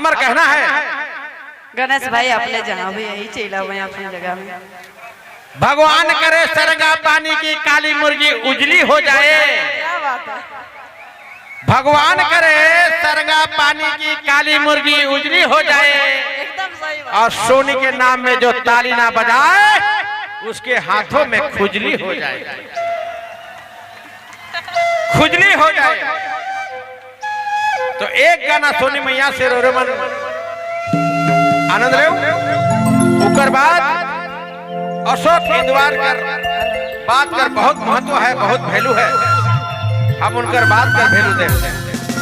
हमार कहना है गणेश भाई अपने जहाँ भी यही चला मैं अपनी जगह में। भगवान करे सरगा पानी की काली मुर्गी उजली हो जाए। क्या बात है। भगवान करे सरगा पानी की काली मुर्गी उजली हो जाए। एकदम सही बात। और सोनी के नाम में जो ताली ना बजाए, उसके हाथों में खुजली हो जाए, खुजली हो जाए। तो एक गाना सोनी मैया से रो मन आनंद ले, उकर बाद अशोक इंदवार कर बात कर बहुत महत्व है, बहुत वैल्यू है। हम उनकर बात कर वैल्यू दे।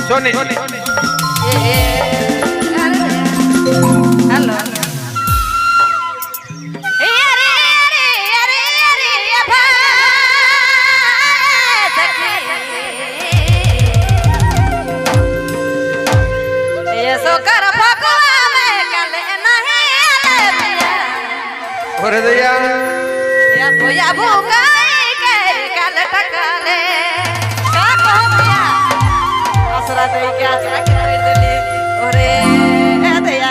सोनी जी। हेलो, अरे अरे अरे अरे भाई सखी, ये सो कर फगुआ में कल नहीं आले पिया। अरे दैया। या भूया भूगाई के कल टकले का कहो भैया, असरा दे के असरा के तोड़ देली। अरे ए दैया,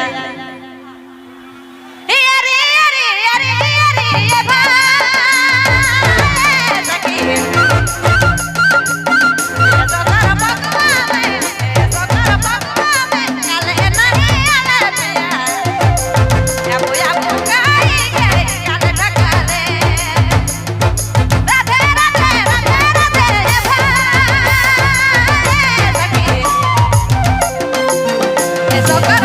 अरे अरे अरे अरे ये भाई सखी, ये तो कर फगुआ में, ये तो कर फगुआ में कल नहीं आले पिया, या भूया भूगाई के कल टकले। राधे राधे राधे राधे ये भाई सखी, ये तो कर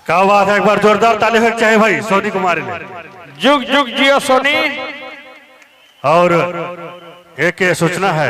क्या बात है, एक बार जोरदार ताली होके चाहिए भाई सोनी कुमारी ने। जुग जुग जियो सोनी। और एक ये सूचना है